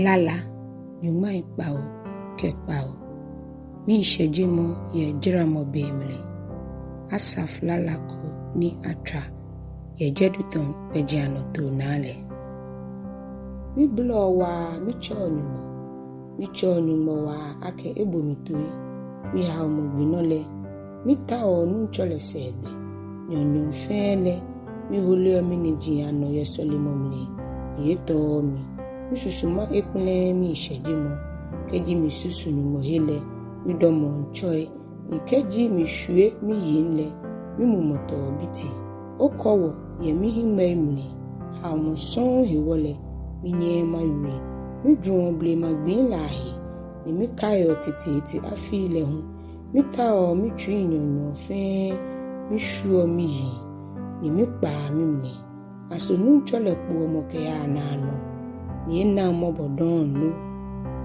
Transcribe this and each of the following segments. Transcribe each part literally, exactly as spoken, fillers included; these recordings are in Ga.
Lala nyɔŋmai kpawo kɛ kpawo. Miishɛjemɔ yɛ jaramɔ be mli. Asaf lala ko ni atswa yɛ Jedutun gbɛjianɔtoo naa lɛ. Mibolɔɔ waa mitsɛɔ Nyɔŋmɔ, mitsɛɔ Nyɔŋmɔ waa akɛ ebo mi toi. Mihaomɔ gbi nɔ lɛ, mitaoɔ Nuŋtsɔ lɛ sɛɛgbɛ. Nyɔɔŋnyɔɔŋ fɛɛ lɛ, miholeɔ miniji anɔ yɛ sɔlemɔ mli, ni etɔɔɔ mi. Misusuma ekpɛlɛɛɛ miishɛjemɔ. Kɛji misusu Nyɔŋmɔ he lɛ, midɔmɔɔ ŋtsɔi, ni kɛji mishwie miyiŋ lɛ, mimumɔ tɔɔ biti. Okɔ wɔ yɛ mihiŋmɛi mli, haomɔ sɔŋŋ hewɔ lɛ, minyɛɛɛ mawie. Mijwɛŋɔ blema gbii lɛ ahe, ni mikaiɔ teteete afii lɛ hu. Mitaoɔ mitsui nyɔɔŋnyɔɔŋ fɛɛ, mishwieɔ miyiŋ, ni mikpaa mimli. Aso Nuŋtsɔ lɛ kpoɔ mɔ kɛyaa naanɔ, ni enaŋ mɔbɔ dɔŋŋ lo?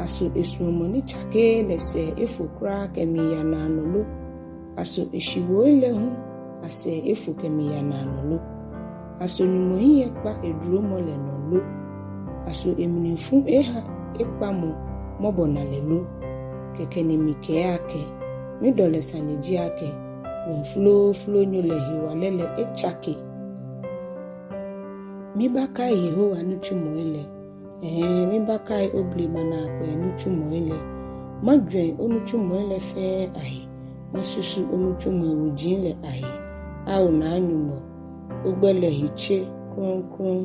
Aso esuɔmɔ ni tsakeee lɛ sɛɛ efo kwraa kɛmiiya naanɔ lo? Aso eshiwoi lɛ hu asɛɛ efo kɛmiiya naanɔ lo? Aso Nyɔŋmɔ hiɛ ekpa edromɔ lɛ nɔ lo? Aso emlifu eha ekpa mɔ mɔbɔnalɛ lo? Kɛkɛ ni mikɛɛ akɛ, midɔlɛ sane ji akɛ, ŋwɛi flooflonyo lɛ hewalɛ lɛ etsake. Mibakai Yehowa nitsumɔi lɛ. Ɛhɛɛ, mibakai oblema naakpɛɛ nitsumɔi lɛ. Majwɛŋ onitsumɔi lɛ fɛɛ ahe, masusu onitsumɔi wuji lɛ ahe. Ao Naa Nyɔŋmɔ, ogbɛ lɛ he tse krɔŋkrɔŋ.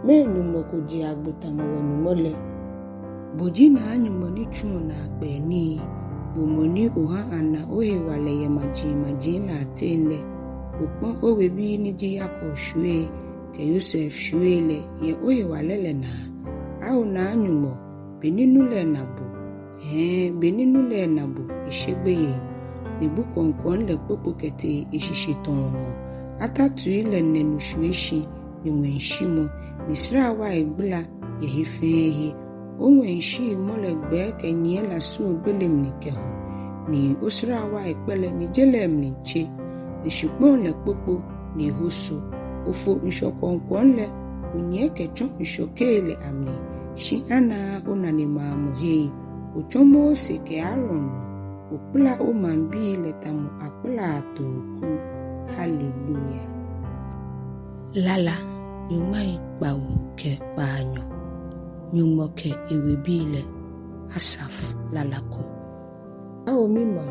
Mɛɛ Nyɔŋmɔ ko je agbo tamɔ wɔ-Nyɔŋmɔ lɛ? Bo ji Naa Nyɔŋmɔ ni tsuɔ naakpɛɛ nii, bo mɔ ni oha ana ohewalɛ yɛ majimaji lɛ ateŋ lɛ. Okpɔ owebii ni ji Yakob shwiei kɛ Yosef shwiei lɛ yɛ ohewalɛ lɛ naa. Ao Naa Nyɔŋmɔ, be ni nu lɛ na bo, hɛɛ, be ni nu lɛ na bo, eshe gbeyei, ni bu kwɔŋkwɔŋ lɛ kpokpo kɛtee eshishi tɔɔ. Atatui lɛ nɛ nu shwie shi, ni ŋwɛi shimɔ, ni srawai gbala yɛ he fɛɛ he. Oŋwɛi shiimɔ lɛ gbɛɛ kɛnyiɛ lasuogbele mli kɛho, ni osrawai kpɛlɛ ni je lɛ mli tse, ni shikpɔŋ lɛ kpokpo ni ehoso. Ofo ŋshɔ kwɔŋkwɔŋ lɛ, onyiɛ kɛtsɔ ŋshɔkei lɛ amli, shi anaaa onane maamɔhe. Otsɔ Mose kɛ Aaron nɔ, okpala omaŋbii lɛ tamɔ akpalaa tooku. Haleluya. Lala nyɔŋmai kpawo kɛ kpaanyɔ. Nyɔŋmɔ kɛ ewebii lɛ. Asaf lala ko. Ao mimaŋ,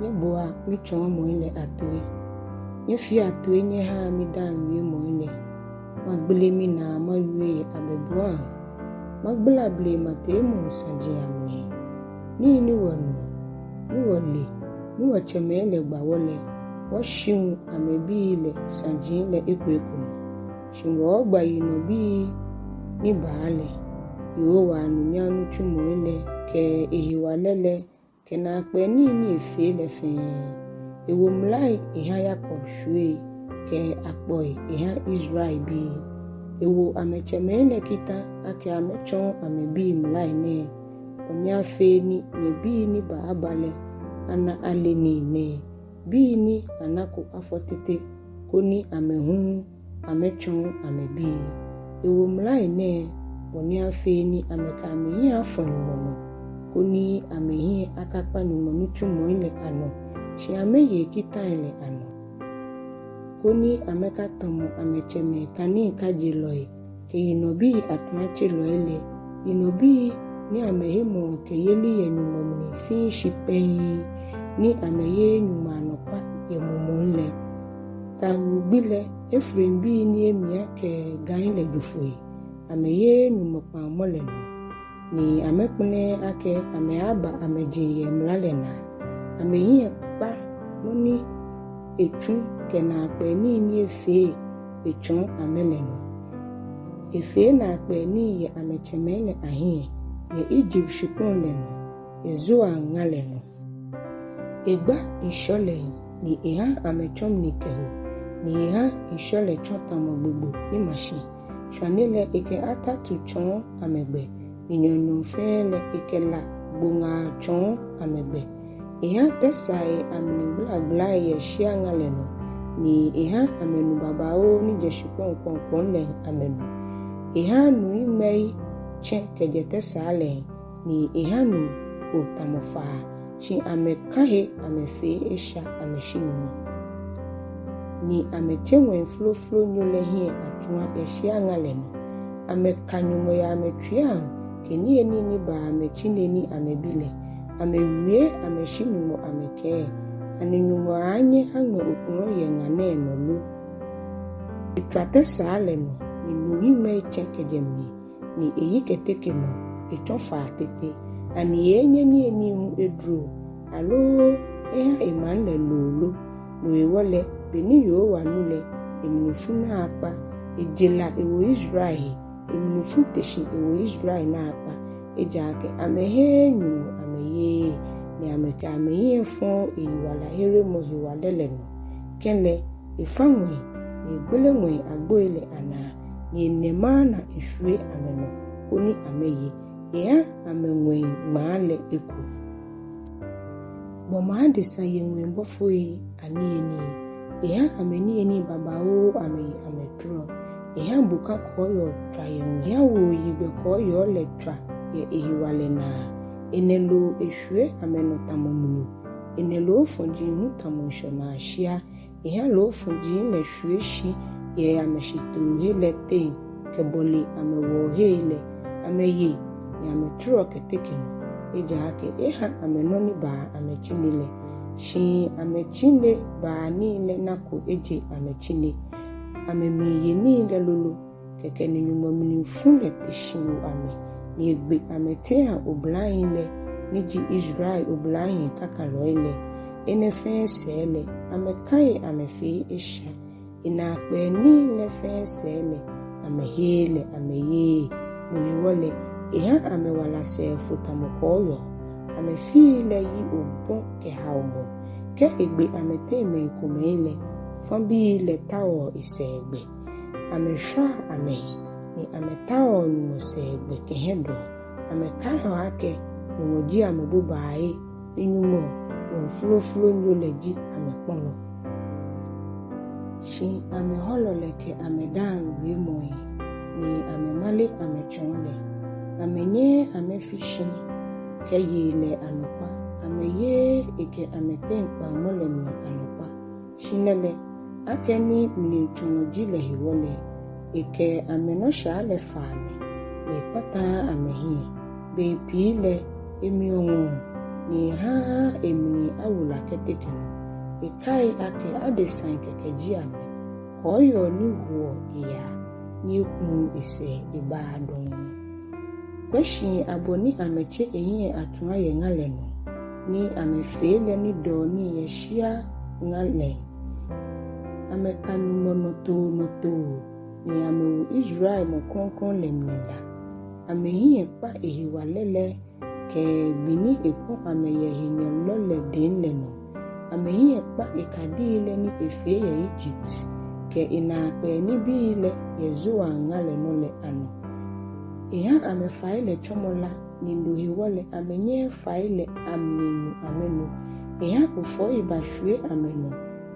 nyɛboa mitsɔɔmɔi lɛ atoi. Nyɛfea toi nyɛhaa midaaŋ wiemɔi lɛ. Magbele minaa mawie yɛ abɛbuaŋ. Magbala blema teemɔŋ saji amli. Nii ni wɔnu, ni wɔle, ni wɔtsɛmɛi lɛ gba wɔ lɛ, wɔshiu amɛbii lɛ saji lɛ eko eko nɔ. Shi wɔɔgba yinɔbii ni baa lɛ, Yehowa anunyam nitsumɔi lɛ, kɛ ehewalɛ lɛ, kɛ naakpɛɛ nii ni efee lɛ fɛɛ. Ewo mlai eha Yakob shwiei, kɛ akpɔi eha Israelbii. Ewo amɛtsɛmɛi lɛ kita akɛ amɛtsɔɔ amɛbii mlai nɛɛ, bɔ ni afee ni nyɛbii ni baaba lɛ ana ale nii nɛɛ, bii ni anako afɔ tete, koni amɛ hu amɛtsɔɔ amɛbii. Ewo mlai nɛɛ, bɔ ni afee ni amɛkɛ amɛhiɛ afɔ Nyɔŋmɔ nɔ, koni amɛhiɛ akakpa Nyɔŋmɔ nitsumɔi lɛ anɔ, shi amɛye ekitai lɛ anɔ. Koni amɛkatamɔ amɛtsɛmɛi kanii kajelɔi, kɛ yinɔbii atuatselɔi lɛ, yinɔbii ni amɛhemɔkɛyeli yɛ Nyɔŋmɔ mli fiii shi pɛŋ, ni amɛyeee Nyɔŋmɔ anɔkwa yɛ mumɔŋ lɛ. Tawuu gbi lɛ, Efraimbii ni emia kɛ gai lɛ jo foi, amɛyeee Nyɔŋmɔ kpaŋmɔ lɛ nɔ, ni amɛkpɛlɛɛɛ akɛ amɛaaba amɛjeŋ yɛ mla lɛ naa. Amɛhiɛ kpa nɔ ni etsu kɛ naakpɛɛ nii ni efee etsɔɔ amɛ lɛ nɔ. Efee naakpɛɛ nii yɛ amɛtsɛmɛi lɛ ahiɛ, yɛ Egypt shikpɔŋ lɛ nɔ, yɛ Zoan ŋa lɛ nɔ. Egba ŋshɔ lɛŋ, ni eha amɛtsɔ mli kɛho, ni eha ŋshɔ lɛ tsɔ tamɔ gbogbo ni ma shi. Shwane lɛ ekɛ atatu tsɔɔ amɛgbɛ, ni nyɔɔŋnyɔɔŋ fɛɛ lɛ ekɛ la gboŋaa tsɔɔ amɛgbɛ. Eha tɛsaai amli gbalagbalai yɛ shia ŋa lɛ nɔ, ni eha amɛnu babaoo ni jɛ shikpɔŋ kwɔŋkwɔŋ lɛŋ amɛnu. Eha nuhiŋmɛi tsɛ̃ kɛjɛ tɛsaa lɛŋ, ni ehã nu ko tamɔ faa, shi amɛkã he amɛfee esha amɛshi Nyɔŋmɔ. Ni amɛtse ŋwɛi flooflonyo lɛ hiɛ atua yɛ shiaŋa lɛ nɔ. Amɛka Nyɔŋmɔ yɛ amɛtsuiiaŋ kɛ niyenii ni baa amɛtsine ni amɛbi lɛ. Amɛwie amɛshi Nyɔŋmɔ amɛkɛɛ: Ani Nyɔŋmɔ aaanyɛ aŋmɛ okplɔ̃ yɛ ŋa nɛɛ nɔ lo? Etswa tɛsaa lɛ nɔ, ni nu hiŋmɛi tsɛ̃ kɛjɛ mli, ni eyi kɛteke nɔ, etsɔ̃ faa tete. Ani eeenyɛ niyenii hu eduro, aloo ehã emaŋ lɛ loo lo? No hewɔ lɛ, be ni Yehowa nu lɛ, emli fu naakpa; eje la ewo Israel he, emli fu te shi ewo Israel naakpa. Ejaakɛ amɛheee Nyɔŋmɔ amɛyeee, ni amɛkɛ amɛhiɛ fɔ̃ɔ eyiwalaheremɔ hewalɛ lɛ nɔ. Kɛ̃lɛ efã ŋwɛi, ni egbele ŋwɛi agboi lɛ anaa, ni enɛ mana eshwie amɛnɔ koni amɛye. Ehã amɛŋwɛiŋmaa lɛ eko. Gbɔmɔ adesa ye ŋwɛi bɔfoi aniyenii. Ehã amɛniyenii babaoo amɛye amɛtɔrɔ. Ehã bokã kɔɔyɔɔ tswa yɛ ŋwɛi. Ehã wuoyigbɛ kɔɔyɔɔ lɛ tswa yɛ ehewalɛ naa. Enɛ loo eshwie amɛnɔ tamɔ mlu. Enɛ loofɔji hu tamɔ ŋshɔnaa shia. Ehã loofɔji lɛ shwie shi yɛ amɛshitoohe lɛ teŋ kɛbɔle amɛwɔɔhei lɛ. Amɛye, ni amɛtɔrɔ kɛteke nɔ, ejaakɛ ehã amɛ nɔ ni baa amɛtsine lɛ. Shi amɛtsinebaanii lɛ nako eje amɛtsine, amɛmiiye nii lɛ lolo. Kɛkɛ ni Nyɔŋmɔ mlifu lɛ te shi wo amɛ, ni egbe amɛteiaŋ oblahii lɛ, ni ji Israel oblahii kakalɔi lɛ. Enɛ fɛɛ sɛɛ lɛ, amɛkã he amɛfee esha. Enaakpɛɛ nii lɛ fɛɛ sɛɛ lɛ, amɛheee lɛ amɛyeee. No hewɔ lɛ, ehã amɛwala sɛɛ fo tamɔ kɔɔyɔɔ. Amɛfii lɛ yi obɔ̃ kɛ haomɔ. Kɛ egbe amɛteŋ mɛi komɛi lɛ, fãbii lɛ taoɔ esɛɛgbɛ. Amɛshwaa amɛhe, ni amɛtaoɔ Nyɔŋmɔ sɛɛgbɛ kɛ hiɛdɔɔ. Amɛkaiɔ akɛ Nyɔŋmɔ ji amɛbobaahe, ni Nyɔŋmɔ, Ŋwɛi Flooflonyo lɛ, ji amɛkpɔlɔ. Shi amɛhɔlɔ lɛ kɛ amɛdaaŋ wiemɔi, ni amɛmale amɛtsɔ̃ɔ lɛ. Amɛnyɛɛɛ amɛfi shi kɛye lɛ anɔkwa; amɛyeee ekɛ amɛteŋ kpãŋmɔ lɛ mli anɔkwa. Shi lɛ lɛ, akɛni mlitsɔ̃lɔ ji lɛ hewɔ lɛ, ekɛ amɛnɔshaa lɛ fa amɛ, ni ekpãtãaa amɛhiɛ. Bei pii lɛ, emiɔ ŋɔɔ, ni ehãaa emli awo la kɛteke nɔ. Ekai akɛ adesai kɛkɛ ji amɛ, kɔɔyɔɔ ni hoɔ eyaa, ni ekuuu esɛɛ ebaaa dɔŋŋ. Kwɛ shii abɔ ni amɛtse ehiɛ atua yɛ ŋa lɛ nɔ, ni amɛfee lɛ nidɔɔnii yɛ shiaŋa lɛŋ. Amɛka Nyɔŋmɔ nɔtoonɔtoo, ni amɛwo Israel Mɔ Krɔŋkrɔŋ lɛ mli la. Amɛhiɛ kpa ehewalɛ lɛ kɛ gbi ni ekpɔ̃ amɛ yɛ henyɛlɔ lɛ dɛŋ lɛ nɔ. Amɛhiɛ kpa ekadii lɛ ni efee yɛ Ijipt, kɛ enaakpɛɛ nibii lɛ yɛ Zoan ŋa lɛ nɔ lɛ anɔ. Ehã amɛfai lɛ tsɔ̃mɔ lá, ni no hewɔ lɛ, amɛnyɛɛɛ fai lɛ amli nu amɛnu. Ehã ofɔii bashwie amɛnɔ,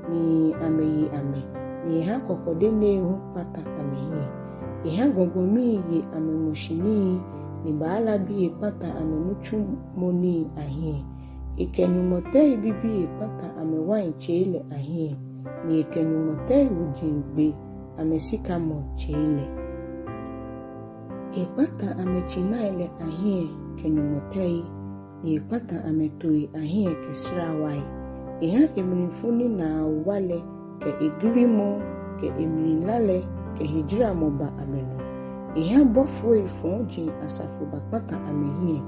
ni amɛye amɛ, ni ehã kɔkɔdenei hu kpãtã amɛhiɛ. Ehã gɔgɔmii ye amɛŋmɔshinii, ni baalabii kpãtã amɛnitsumɔnii ahiɛ. Ekɛ nyɔŋmɔtɛi bibii kpãtã amɛwaintsei lɛ ahiɛ, ni ekɛ nyɔŋmɔtɛi wuji gbe amɛsikamore tsei lɛ. Ekpãtã amɛtsinai lɛ ahiɛ kɛ nyɔŋmɔtɛi, ni ekpãtã amɛtoi ahiɛ kɛ srawai. Ehã emlifu ni naa wa lɛ kɛ egrimɔ kɛ emlila lɛ kɛ hejaramɔ ba amɛnɔ. Ehã bɔfoi fɔ̃ji asafo bakpãtã amɛhiɛ.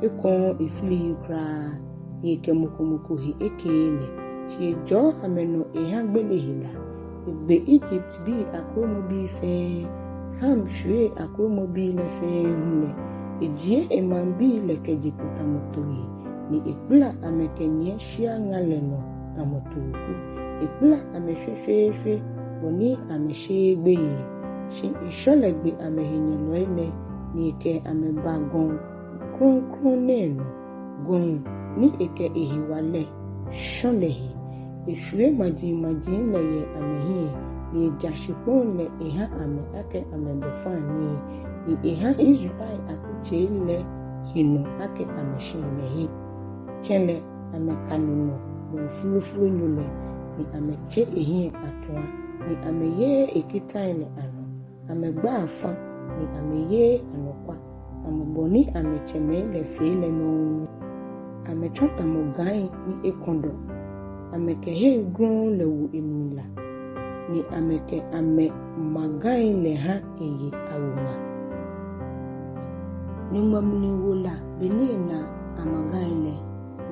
Ekɔ̃ɔɔ efiliii kwraa, ni ekɛ mɔ ko mɔ ko he ekeee lɛ, shi ejɔɔ amɛnɔ ehã gbele hela. Egbe Ijiptbii akromɔbii fɛɛ, Ham shwiei akromɔbii lɛ fɛɛ hu lɛ. Ejie emaŋbii lɛ kɛje kpo tamɔ toi, ni ekpala amɛ kɛnyiɛ shiaŋa lɛ nɔ tamɔ tooku. Ekpala amɛ shweshweeshwe bɔ ni amɛsheee gbeyei. Shi ŋshɔ lɛ gbe amɛhenyɛlɔi lɛ, ni ekɛ amɛ ba gɔŋ krɔŋkrɔŋ nɛɛ nɔ, gɔŋ ni ekɛ ehewalɛ shɔ̃ lɛ he. Eshwie majimaji lɛ yɛ amɛhiɛ, ni eja shikpɔŋ lɛ ehã amɛ akɛ amɛgbɛfaŋnii. ni ehã Israel akutsei lɛ hi nɔ akɛ amɛshihilɛhe. Kɛ̃lɛ amɛka Nyɔŋmɔ, Ŋwɛi flooflonyo lɛ, ni amɛtse ehiɛ atua, ni amɛyeee ekitãi lɛ anɔ. Amɛgba afã, ni amɛyeee anɔkwa, tamɔ bɔ ni amɛtsɛmɛi lɛ fee lɛ nɔŋŋ. Amɛtsɔ̃ tamɔ gãi ni ekɔ̃dɔ̃. Amɛkɛ hei grɔŋŋ lɛ wo emli la, ni amɛkɛ amɛmãgãi lɛ hã eye awuŋã. Nyɔŋmɔ mli wo la be ni ena amãgãi lɛ.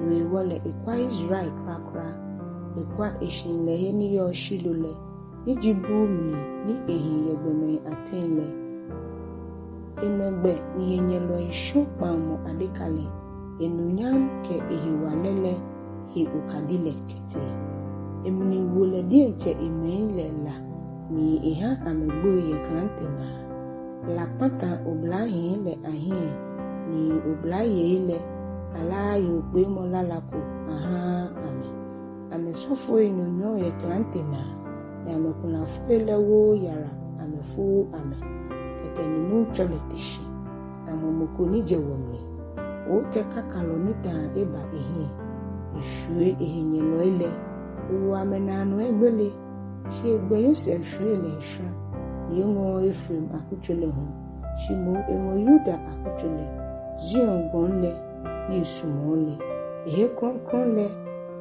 No hewɔ lɛ, ekwa Israel kwrakwra. Ekwa eshihilɛhe ni yɔɔ Shilo lɛ, ni ji buu mli ni ehi yɛ gbɔmɛi ateŋ lɛ. Eŋmɛ gbɛ ni henyɛlɔi shɔ̃ kpãŋmɔ adeka lɛ. Enunyam kɛ ehewalɛ lɛ he okadi lɛ kɛtee. Emli wo lɛ diɛŋtsɛ emɛi lɛ la, ni ehã amɛgboi yɛ klante naa. La kpãtã oblahii lɛ ahiɛ, ni oblayei lɛ, alaaa yookpeemɔ lala ko ahãaa amɛ. Amɛsɔfoi nyɔnyɔɔ yɛ klante naa, ni amɛkulafoi lɛ wooo yara amɛfooo amɛ. Kɛkɛ ni Nuŋtsɔ lɛ te shi, tamɔ mɔ ko ni jɛ wɔ mli. Oookɛ kãkãlɔ ni dãa eba ehiɛ, eshwie ehenyɛlɔi lɛ. Ewo amɛ naanɔ egbele, shi egbɛ Yosef shwiei lɛ eshwã, ni eŋɔɔɔ Efraim akutso lɛ hu, shi moŋ eŋɔ Yuda akutso lɛ, Zion Gɔŋ lɛ ni esumɔɔ lɛ. Ehe krɔŋkrɔŋ lɛ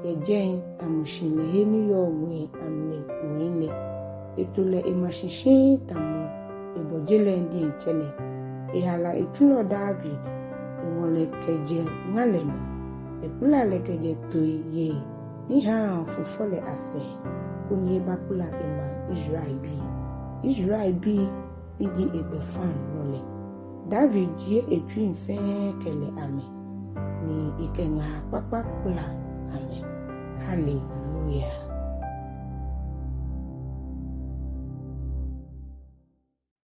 yɛ jɛi tamɔ shihilɛhe ni yɔɔ ŋwɛi amli ŋwɛi lɛ. Eto lɛ ema shi shiŋŋ tamɔ ebɔ je lɛ diɛŋtsɛ lɛ. Ehala etsulɔ David, eŋɔ lɛ kɛjɛ ŋa lɛ nɔ. Ekpala lɛ kɛjɛ toi yei ni hãa fufɔ lɛ asɛɛ, koni ebakpala emaŋ Israelbii, Israelbii ni ji egbɛfaŋ nɔ lɛ. David jie etsuiŋ fɛɛ kɛlɛ amɛ, ni ekɛ ŋaa kpakpa kpala amɛ. Hallelujah.